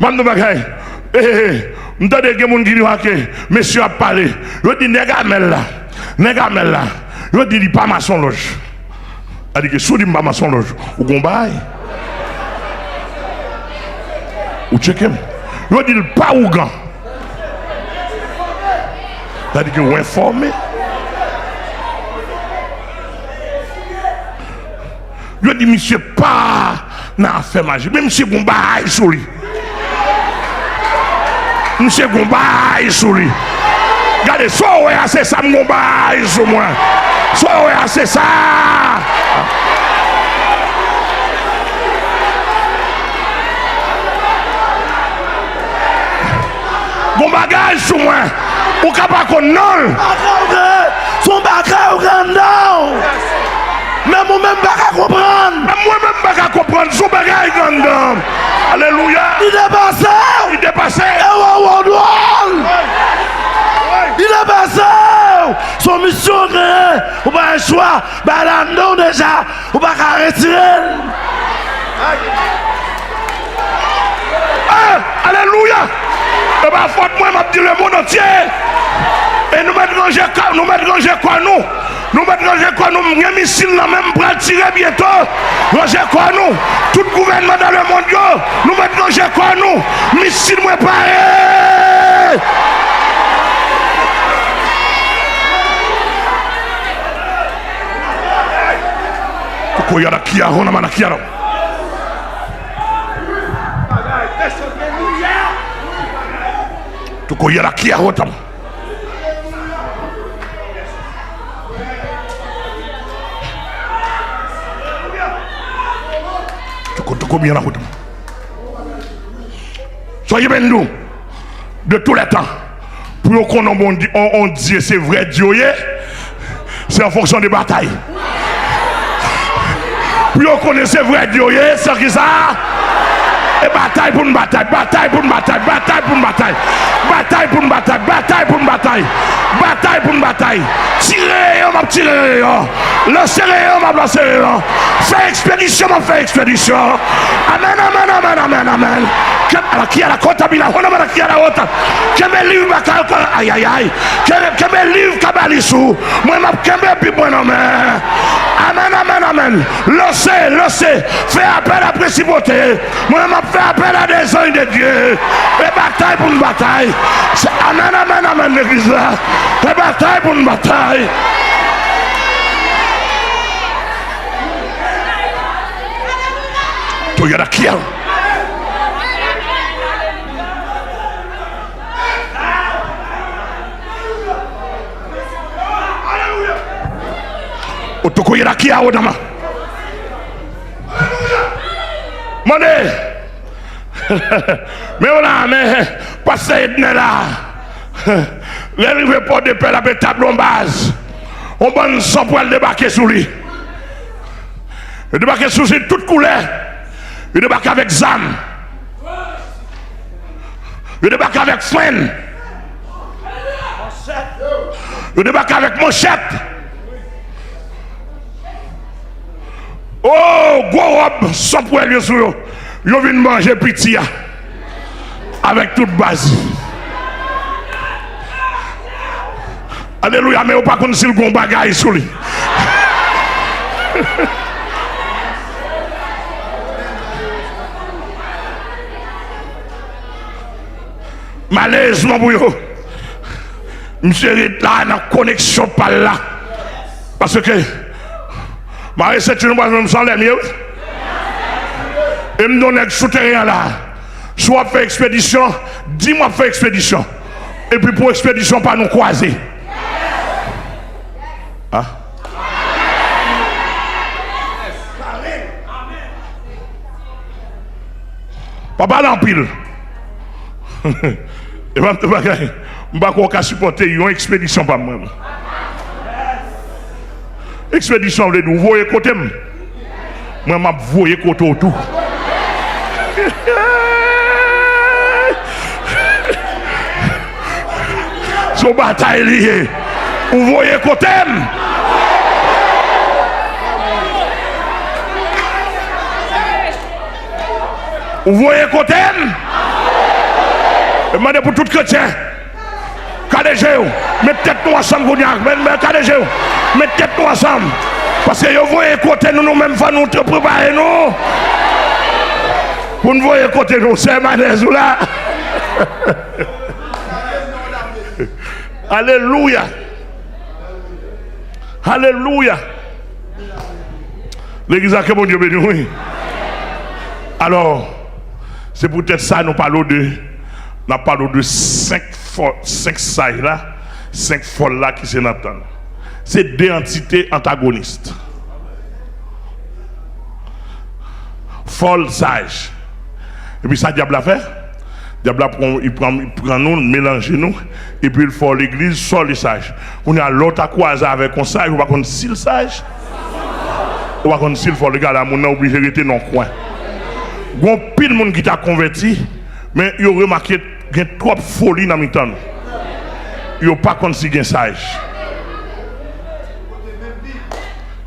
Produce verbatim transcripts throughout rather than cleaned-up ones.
M ap di w bagay. Eh, eh, eh. M tande gen moun ki di, "Wa ke mesye ap pale." Yo di, "Nèg Amèl la, nèg Amèl la." Yo di, "Li pa masonlòj." Sa di ke si w di m pa masonlòj, ou gon bagay. Ou tcheke m. Yo di l pa ougan. Sa di ke w enfòme. Yo di misye pa nan afè maji, men misye gon bagay sou li. Misye gon bagay sou li. Gade, sa w wè a, se sa, m gon bagay sou mwen. Sa w wè a, se sa. Gon bagay sou mwen. Ou ka pa konn non l. Bagay ou gen, se yon bagay ou gen anndan w. Menm ou menm pa ka konprann. Menm mwen menm pa ka konprann, se yon bagay ki anndan m. Alelouya. Li depase w. Li depase. E w, w, w, w. Li depase w. Se yon misyon w genyen. Ou pa gen chwa. Bagay la anndan w deja. Ou pa ka retire l. Ah, alelouya! E pa fòt mwen, m ap di lemonn antye. E nou mèt ranje kò, nou mèt ranje kò nou. Nou mèt ranje kò nou. M gen misil nan men m, m pral tire byento. Ranje kò nou. Tout gouvènman nan lemonn yo, nou mèt ranje kò nou. Misil mwen pare. Tuko yara kia hona mana kiaro. Tuko yara kia hotama. Tuko tuko bien la hotama. Soyez bénis de tous les temps. Pou yo konnen yon Bondye, yon, yon Dye se vrè Dye w ye, se an fonksyon de batay. Pou yo konnen se vrè Dye w ye, se an ki sa? E batay pou n batay, batay pou n batay, batay pou n batay, batay pou n batay, batay pou n batay, batay pou n batay. Tire yo, m ap tire yo. Lanse reyon, m ap lanse reyon. Fè ekspedisyon, m ap fè ekspedisyon. Amèn, amèn, amèn, amèn, amèn. Kè-, ala ki ala kòta bila, hona mara ki ala wota. Kenbe liv baka, ayayay. Kenbe, kenbe liv kabalis ou. Mwen, m ap kenbe Bib mwen nan men. Amèn, amèn, amèn. Lanse, lanse. Fè apèl a prensipalite. Mwen, m ap fè apèl a dè zanj de Dye. E batay pou n batay. Se, amèn, amèn, amèn, legliz la. E batay pou n batay. Toyara kiyan. Otokoyara kiya odama. Mande. Men w la, men pastè Ednè la. Lè l rive Pòdepè, l ap etabli yon baz. Yon bann san pral debake sou li. Yo debake sou li tout koulè. Yo debake avèk zam. Yo debake avèk frenn. Yo debake avèk manchèt. O, gwo wòb san pwèl yo sou yo. Yo vin manje piti a avèk tout baz. Alelouya, men yo pa konn si l gon bagay sou li. Malerezman pou yo, misye ret la nan koneksyon pa l la. Paske mare senti nou pa menm san lè m ye, wi. E m di yon nèg sou teren an la, si w ap fè ekspedisyon, di m w ap fè ekspedisyon. Epi pou ekspedisyon pa nou kwaze. Ah. Pa pale anpil. E pa m te bagay. M pa kwè w ka sipòte yon ekspedisyon pa m mwen. Ekspedisyon vle di w voye kote m. Mwen, m ap voye kote w tou. Se yon batay li ye. Ou voye kote m. Ou voye kote m. Mande pou tout kretyen. Kale je w. Met tèt nou ansanm kounye a. Men, men, kale je w. Met tèt nou ansanm. Paske yo voye kote nou, nou menm fò nou te prepare nou. Pou n voye kote nou. Sè Manèz ou la. Alelouya. Alelouya. Legliz la, ke Bondye beni w, wi. Alò, se poutèt sa nou pale w de, n ap pale w de senk fò, senk saj la, senk fòl la ki se nan tan nou. Se de antite antagonis. Fòl, saj. Epi sa dyab la fè? Dyab la pran, li pran, li pran nou, li melanje nou, epi l fè w legliz, fòl e saj. Kounye a, lè w ta kwaze avèk yon saj, ou pa konn si l saj, ou pa konn si l fòl. Egal a moun nan oblije rete nan yon kwen. Gen anpil moun ki ta konvèti, men yo remake gen twòp foli nan mitan nou. Yo pa konn si gen saj.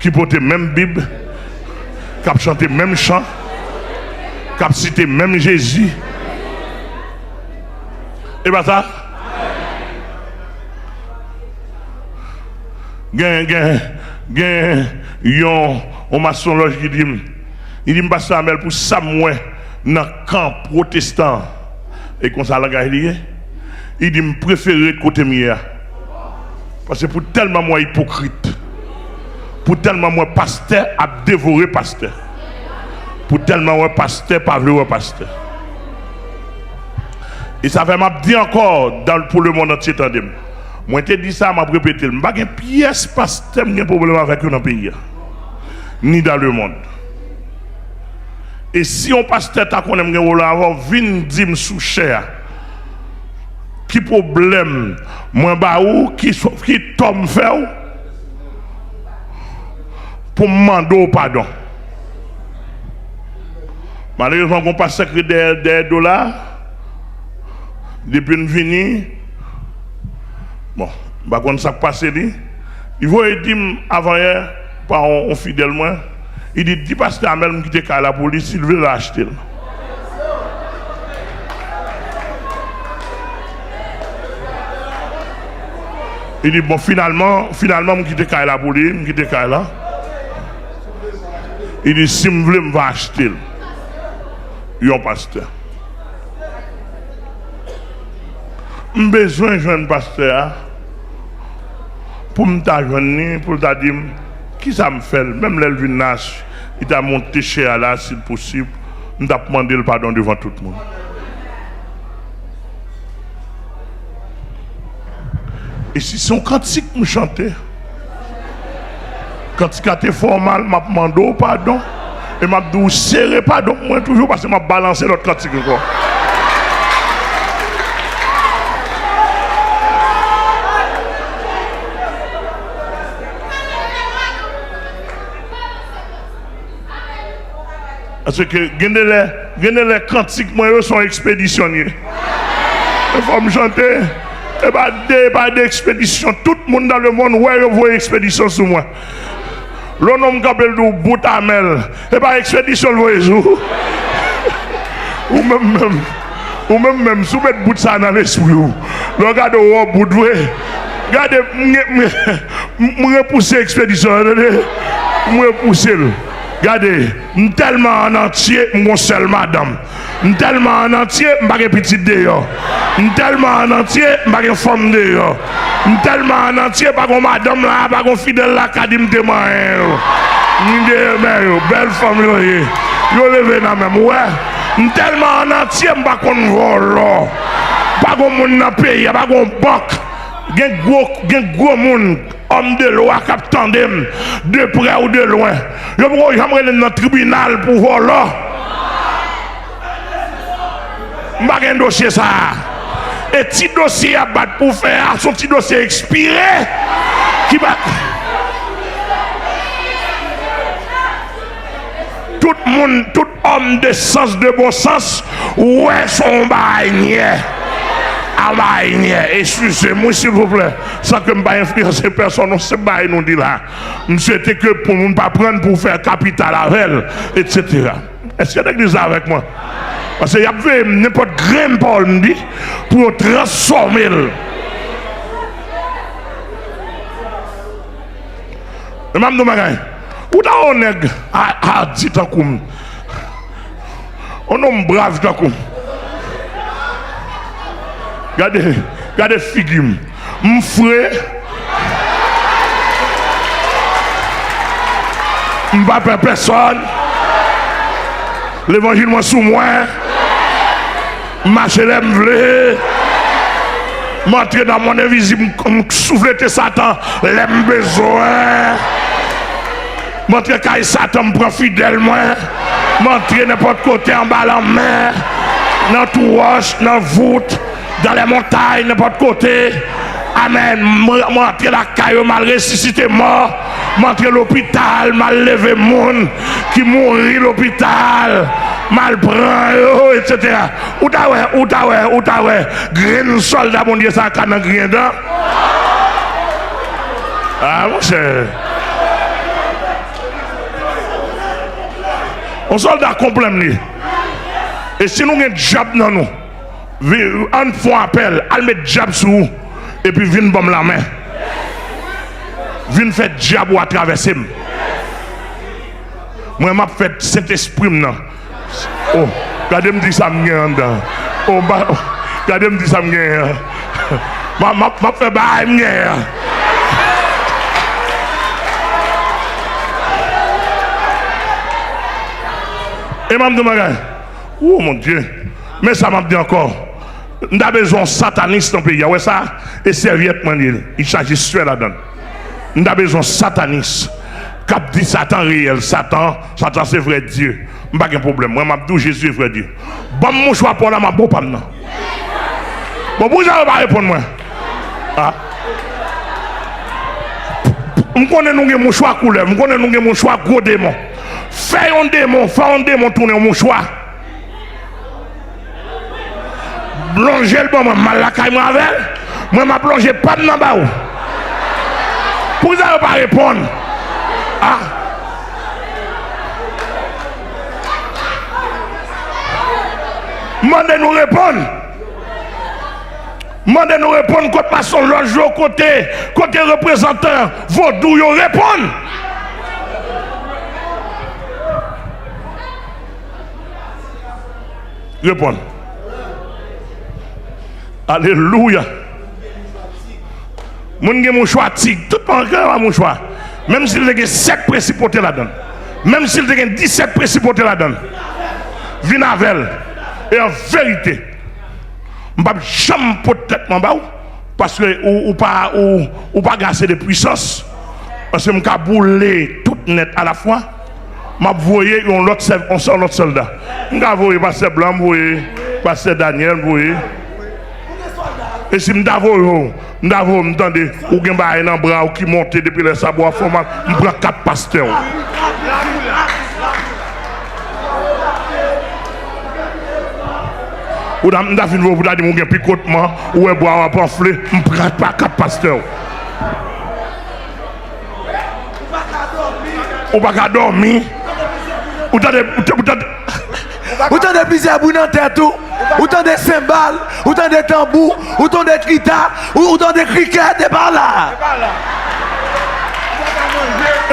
Ki pote menm Bib, k ap chante menm chan, k ap site menm Jezi. E pa sa? Gen, gen, gen yon, yon masonlòj ki di m, li di m, Pastè Amèl, pou sa m wè nan kan pwotestan an, e konsa langaj li ye, li di m, prefere ret kote m ye a. Paske pou tèlman m wè ipokrit, pou tèlman m wè pastè ap devore pastè, pou tèlman wè pastè pa vle wè pastè. E sa fè m ap di ankò, dan, pou lemonn antye tande m. Mwen te di sa, m ap repete l. M pa gen pyès pastè m gen pwoblèm avèk yo nan peyi a, ni dan lemonn. E si yon pastè ta konnen m gen pwoblèm avè w, vin di m sou chè a. Ki pwoblèm mwen ba ou? Ki, ki tò m fè w pou m mande w padon? Malerezman, gen yon pastè ki ret dèyè, dèyè do la. Depi n vini, bon, m pa konn sa k pase li. Li voye di m avanyè pa yon, yon fidèl mwen. Li di, di pastè Amèl m kite kay la pou li, si l vle l achte l. Li di, bon, finalman, finalman, m kite kay la pou li, m kite kay la. Li di, si m vle, m va achte l. Yon pastè. M bezwen jwenn pastè a pou m ta jwenn li, pou l ta di m kisa m fè l. Menm lè l vin la, li ta monte chè a la, si l posib, m t ap mande l padon devan tout moun. E si se yon kantik m chante, kantik la te fè w mal, m ap mande w padon. E m ap di w sere padon pou mwen toujou, paske m ap balanse lòt kantik ankò. Paske gen de lè, gen de lè kantik mwen yo se yon ekspedisyon l ye. E fò m chante. E pa de, e pa de ekspedisyon. Tout moun dan lemonn wè yo voye ekspedisyon sou mwen. Lè yon nonm kanpe l di w bout Amèl, e pa ekspedisyon l voye sou ou. Ou menm menm, ou menm menm, si w met bout sa nan lespri w, lè w gade w wè w bout vre. Gade, m, m, m repouse ekspedisyon an, tande. M repouse l. Gade, m tèlman an antye, m gon sèl madanm. M tèlman an antye, m pa gen pitit deyò. M tèlman an antye, m pa gen fanm deyò. M tèlman an antye, pa gon madanm la, pa gon fidèl la ka di m te manyen yo. M gen men yo, bèl fanm yo ye. Yo leve nan men m, ou wè. M tèlman an antye, m pa konn vòlò. Pa gon moun nan peyi a, pa gon bank. Gen gwo, gen gwo moun, òm de lwa k ap tande m, de prè ou de lwen. Yo poko janm rele m nan tribinal pou vòlò. M pa gen dosye sa a. E ti dosye y ap bat pou fè a, se yon ti dosye ekspire ki pa. Tout moun, tout òm de sans, de bon sans, wè se yon bagay nyè. A bagay nyè. Eskize m, wi, silvouplè. San ke m pa enfliyanse pèsòn, yon senp bagay nou di la. M swete ke pou moun pa pran l pou fè kapital avè l, etsetera. Èske legliz la avèk mwen? Paske y ap veye m nenpòt grenn pawòl m di pou yo transfòme l. Men m ap di w yon bagay. Ou ta wè yon nèg a, a di tankou m. Yon nonm brav tankou m. Gade, gade figi m. M fre. M pa pè pèsòn. Levanjil mwen sou mwen. M mache lè m vle. M antre nan mond envizib, m, m souflete Satan lè m bezwen. M antre kay Satan, m pran fidèl mwen. M antre nenpòt kote, anba lanmè, nan twou wòch, nan vout, dans les montagnes, nenpòt kote. Amèn. M, m antre lakay yo, m al resisite mò. M antre lopital, m al leve moun ki mouri lopital. M al pran yo, etsetera. Ou ta wè, ou ta wè, ou ta wè grenn sòlda Bondye sa ka nan griyen dan. Ah, monchè. Yon sòlda konplè m li. E si nou gen dyab nan nou, vi-, ann fè yon apèl, al met dyab sou ou, epi vin ban m lanmen. Vin fè dyab ou a travèse m. Mwen, m ap fè Sentespri m nan. Oh, gade m di sa m gen anndan. Oh, m pa, gade m di sa m gen an. M ap, m ap, m ap fè bagay m gen an. E m ap di yon bagay. Oh, mon Dieu. Men sa m ap di ankò. M ta bezwen yon satanis nan peyi a. Wè sa? E sèvyèt mwen li ye. Li chaje swè ladan l. M ta bezwen yon satanis k ap di Satan reyèl. Satan, Satan se vrè Dye. M pa gen pwoblèm. Mwen, m ap di w Jezi e vrè Dye. Ban m mouchwa pa w la, m ap ba w pa m nan. Bon, poukisa yo pa reponn mwen? Ah. M konnen nou gen mouchwa koulèv. M konnen nou gen mouchwa gwo demon. Fè yon demon, fè yon demon tounen yon mouchwa. Lonje l ban mwen, m al lakay mwen avè l. Mwen, m ap lonje pa m nan ba ou. Poukisa yo pa reponn? Ah. Mande nou reponn. Mande nou reponn kot masonlòj yo, kote, kote reprezantan vodou yo reponn. Reponn. Alelouya. Moun gen mouchwa tig, tout moun gen mouchwa. Menm si l te gen sèt prensipalite ladan l. Menm si l te gen disèt prensipalite ladan l. Vin avè l. E an verite, m p ap janm pot tèt mwen ba w. Paske ou, ou pa, ou, ou pa gen ase de pwisans. Paske m ka boule tout nèt alafwa. M ap voye yon lòt sèv-, yon sèl, lòt sòlda. M ka voye pastè Blan, m voye pastè Daniel, m voye. E si m ta voye w, m ta voye w, m tande ou gen bagay nan bra w ki monte depi lè sa bwa fè w mal, m pran kat pastè w. Ou ta, m ta fin voye w pou ta di m ou gen pikotman, ou wè bra w ap anfle, m pran pa kat pastè w. Ou pa ka dòmi. Ou tande, ou tande, ou tande. Ou tande plizyè bri nan tèt ou. Ou tande senbal. Ou tande tanbou. Ou tande kita. Ou, ou tande krikèt. E pa la.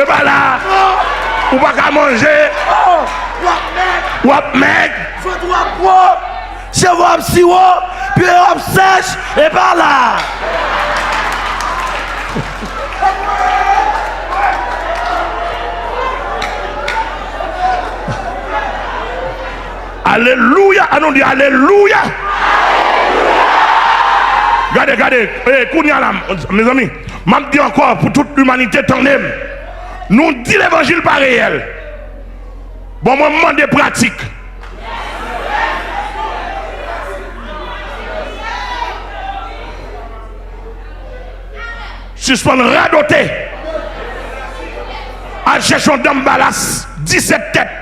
E pa la. Ou pa ka manje. W ap mèg. Vant ou ap gwo. Cheve w ap siwo, pye w ap sèch, e pa la. Alelouya! Ann nou di alelouya! Gade, gade, e, kounye a la, mezanmi, m ap di ankò pou tout limanite tande m. Nou di levanjil pa reyèl. Bon, mwen, m mande pratik. Sispann radote. Al chèche yon danm balas disèt tèt.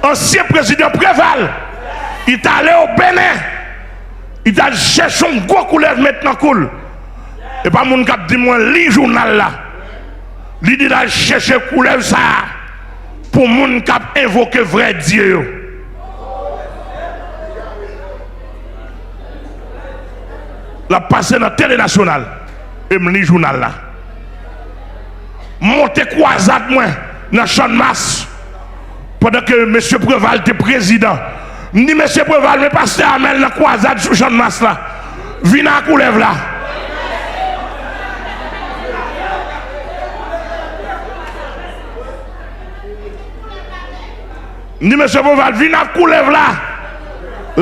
Ansyen prezidan Preval, li t ale o Benen. Li t al chèche yon gwo koulèv met nan kou l. E pa moun k ap di mwen li jounal la. Li di l al chèche koulèv sa a. pou moun k ap envoke vrè Dye yo. L ap pase nan tele nasyonal. E m li jounal la. M monte kwazad mwen nan Channmas pandan ke mesye Preval te prezidan. M di mesye Preval, men pastè Amèl nan kwazad sou Channmas la. Vin ak koulèv la. M di mesye Preval, vin ak koulèv la.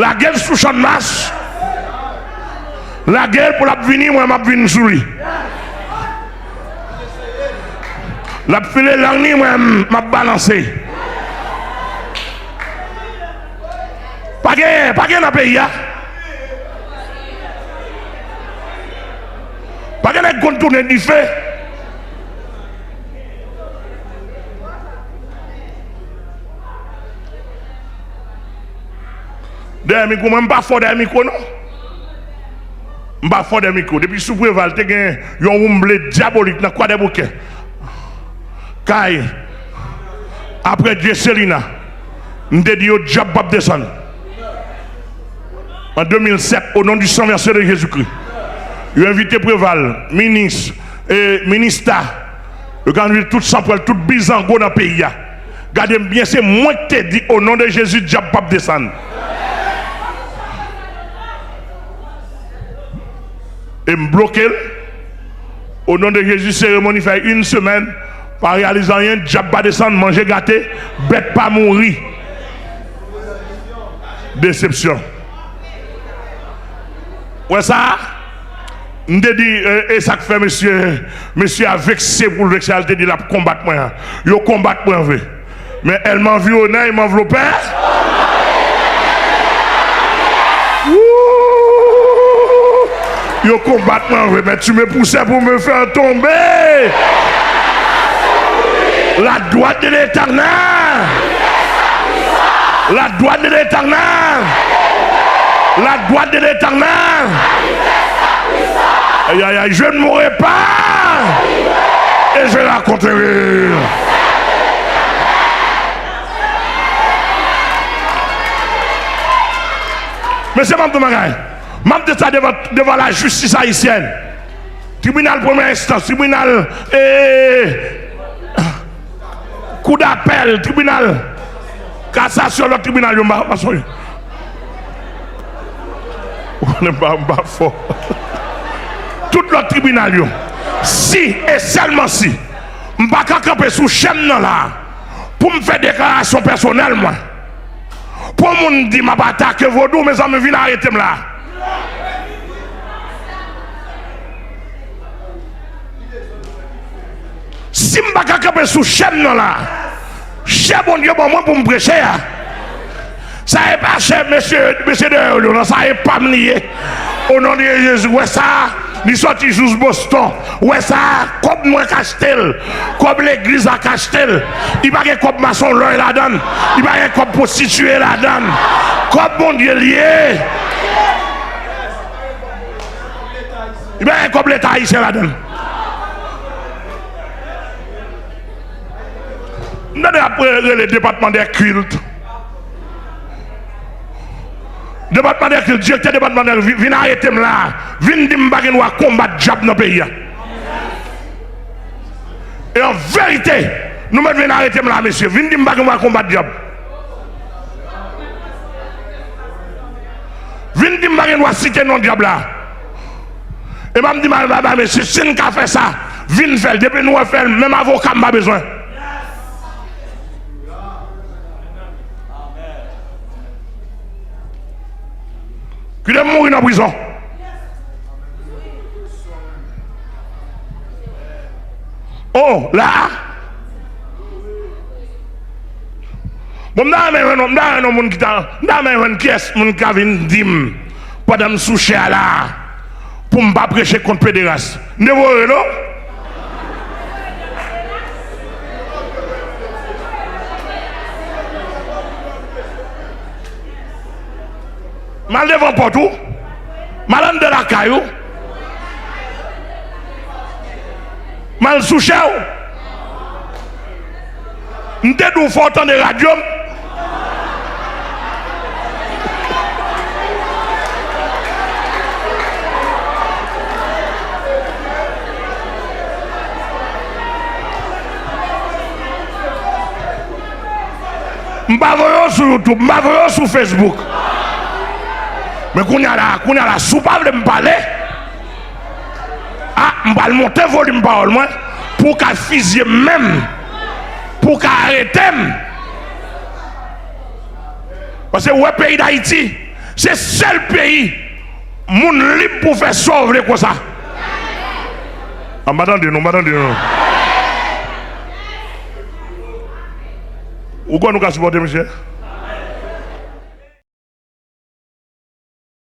Lage l sou Channmas. Lage l pou l ap vini, mwen m ap vin sou li. L ap file lang li, mwen m ap balanse. Pa gen, pa gen nan peyi a. Pa gen nèg konn tounen dife. Dèyè mikwo, mwen m pa fò dèyè mikwo non. M pa fò dèyè mikwo. Depi sou Preval te gen yon woumble dyabolik nan Kwadèboukè. Kay, apre Dye Selina, m te di yo dyab p ap desann. An de mil sèt, au nom du sang versé de Jésus-Christ, yo envite Preval, minis, e, minista, yo ka anvil tout sanpwèl, tout bizango nan peyi a. Gade m byen, se mwen ki te di, o non de Jezi, dyab p ap desann. E m bloke l. O non de Jezi, seremoni fè yon semèn, pa reyalize anyen, dyab pa desann, manje gate, bèt pa mouri. Desepsyon. Wè sa? M te di, e, e sa k fè mesye, mesye a vekse pou l vekse a, l te di l ap konbat mwen an. Yo konbat mwen vre. Men elle m'environnait, elle m'enveloppait. Wouh! Yo konbat mwen vre, mais tu me poussais pour me faire tomber. La droite de l'Éternel. La droite de l'Éternel. La droite de l'Éternel. Aïe, aïe, aïe, je ne mourrai pas. Et je raconterai. Mesye, m ap di yon bagay. M ap di sa devan, devan lajistis ayisyèn. Tribinal premyè enstans, tribinal, eh, kou dapèl, tribinal kasasyon, lòt tribinal yo, m pa, m pa sonje. Ou konnen m pa, m pa fò. Tout lòt tribinal yo. Si e sèlman si m pa ka kanpe sou chè m nan la pou m fè deklarasyon pèsonèl mwen. Pou yon moun di m ap atake vodou, mezanmi, vin arete m la. Si m pa ka kanpe sou chè m nan la, chè Bondye ban mwen pou m preche a, sa e pa chè mesye, mesye dèyè yo non, sa e pa m li ye. O non de Jezi, wè sa, li sòti jous Boston. Wè sa, kòb mwen k achte l, kòb legliz la k achte l. Li pa gen kòb masonlòy ladan l. Li pa gen kòb pwostitiye ladan l. Kòb Bondye l ye. Li pa gen kòb Leta ayisyen ladan l. M tande y ap rele depatman dè kilt. Depatman dè kilt, direktè depatman dè kilt, vin arete m la. Vin di m m pa gen dwa konbat dyab nan peyi a. E an verite, nou mèt vin arete m la, mesye. Vin di m pa gen dwa konbat dyab. Vin di m pa gen dwa site non dyab la. E pa m di m al ba, ba mesye, si n ka fè sa, vin fè l. Depi nou wè fè l, menm avoka m pa bezwen. Kite m mouri nan prizon. Oh, la. Bon, m ta renmen jwenn, m ta renmen yon moun ki ta, m ta renmen jwenn kiyès moun ki ka vin di m pandan m sou chè a la pou m pa preche kont pederas. M devore non. M al devan pòt ou. M al anndan lakay ou. M al sou chè w. M te di w fò w tande radyo m. M pa voye w sou YouTube, m pa voye w sou Facebook. Men kounye a la, kounye a la, si w pa vle m pale, a, m pral monte volim pawòl mwen pou w ka fizye m menm, pou w ka arete m. Paske w wè peyi Dayiti, se sèl peyi moun lib pou fè sa w vle konsa. A, m pa tande nou, m pa tande nou. Ou kwè nou ka sipòte misye?